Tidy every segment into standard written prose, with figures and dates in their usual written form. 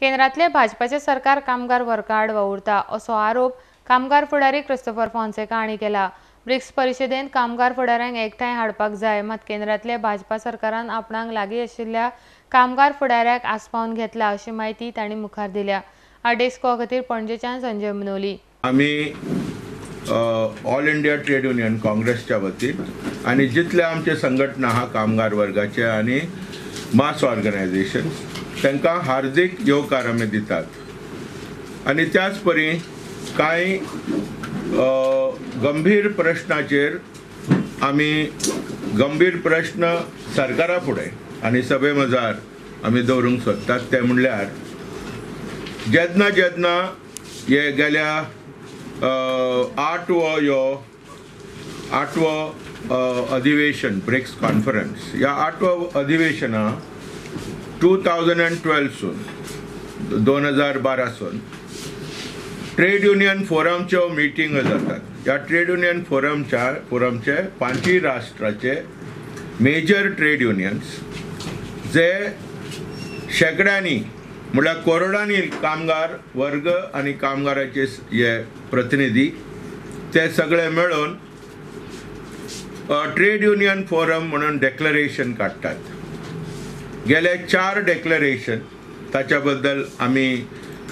केंद्रातले भाजपाचे सरकार कामगार वर्गा आड वावुरता असो आरोप कामगार फुडारी क्रिस्तोफर फोन्सेका हांणी केला। ब्रिक्स परिशदेंत कामगार फुडाऱ्यांक एकठांय हाडपाक जाय, मात केंद्रातले भाजपा सरकारान आपणाक लागीं आशिल्ल्या कामगार फुडाऱ्याक आस्पावन घेतला अशी म्हायती तांणी मुखार दिल्या। आडेस्को खातीर पणजेच्यान संजय मुनोली। आमी ऑल इंडिया ट्रेड युनियन काँग्रेसच्या वतीन आनी जितले आमचे संघटना आहा कामगार वर्गाचे आनी मास ऑर्गनायझेशन तांकां हार्दीक येवकार आमी दितात। आनी त्याच परी कांय गंभीर प्रश्नाचेर आमी गंभीर प्रश्न सरकारा फुडें आनी सभे मजार आमी दवरूंक सोदतात। ते म्हणल्यार जेन्ना जेन्ना हे गेल्या आठवो अधिवेशन ब्रिक्स कॉन्फरन्स ह्या आठवो अधिवेशना 2012 सून 2012 सून ट्रेड युनियन फोरमच्यो मिटींग जातात। ह्या ट्रेड युनियन फोरमचे पांचूय राष्ट्राचे मेजर ट्रेड युनियन्स जे शेंकड्यांनी म्हणल्यार करोडांनी कामगार वर्ग आनी कामगाराचे हे प्रतिनिधी ते सगळे मेळून ट्रेड युनियन फोरम म्हणून डेक्लरेशन काडटात। गेले 4 डेक्लरेशन ताच्या बद्दल आमी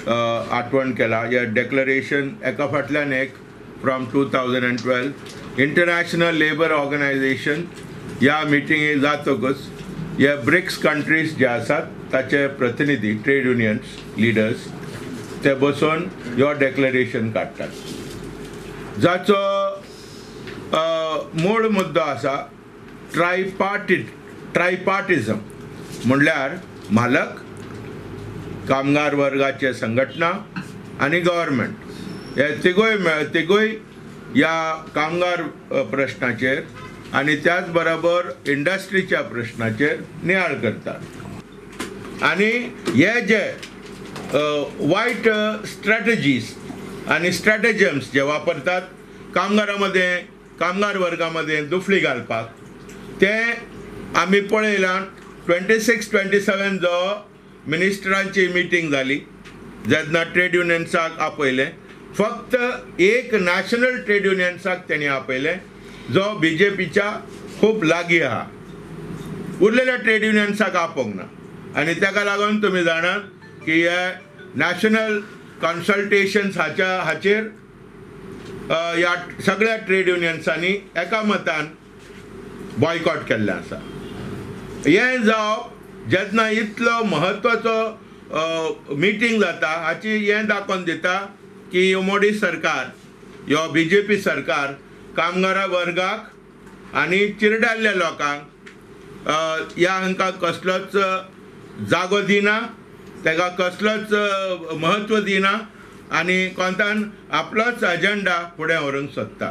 आठवण केला। ह्या डेक्लरेशन एका फाटल्यान एक फ्रॉम 2012 इंटरनॅशनल लेबर ऑर्गनायझेशन ह्या मिटिंगे जातकच हे ब्रिक्स कंट्रीज जे आसात ताचे प्रतिनिधी ट्रेड युनियन्स लिडर्स ते बसून ह्यो डेक्लरेशन काडटात, जाचो मूळ मुद्दो आसा ट्रायपार्टिझम म्हणल्यार मालक, कामगार वर्गाचे संघटना आनी गव्हर्मेंट हे तिगूय ह्या कामगार प्रश्नाचेर आनी त्याच बरोबर इंडस्ट्रीच्या प्रश्नाचेर नियाळ करतात। आनी हे जे वायट स्ट्रॅटजीज आनी स्ट्रॅटेजम्स जे वापरतात कामगारां मदें कामगार वर्गा मदें दुफळी घालपाक ते आमी पळयलां। 26, 27 जो मिनिस्टरांची मिटींग जाली जेन्ना ट्रेड युनियन्साक आपयलें, फक्त एक नॅशनल ट्रेड युनियन्साक तेणी आपयलें जो बी जे पीच्या खूब लागीं आहा, उरलेल्या ट्रेड युनियन्साक आपोवंक ना। आनी ताका लागून तुमी जाणात की हे नॅशनल कन्सल्टेशन्स हाचेर ह्या सगळ्या ट्रेड युनियन्सांनी एका मतान बॉयकॉट केल्लें आसा। हें जावप जेन्ना इतलो म्हत्वाचो मिटींग जाता हाची हें दाखोवन दिता की मोदी सरकार ह्यो बी जे पी सरकार कामगारा वर्गाक आनी चिरडाल्ल्या लोकांक ह्या हांकां कसलोच जागो दिना, ताका कसलोच म्हत्व दिना आनी कोंतान आपलोच एजेंडा फुडें व्हरूंक सोदता।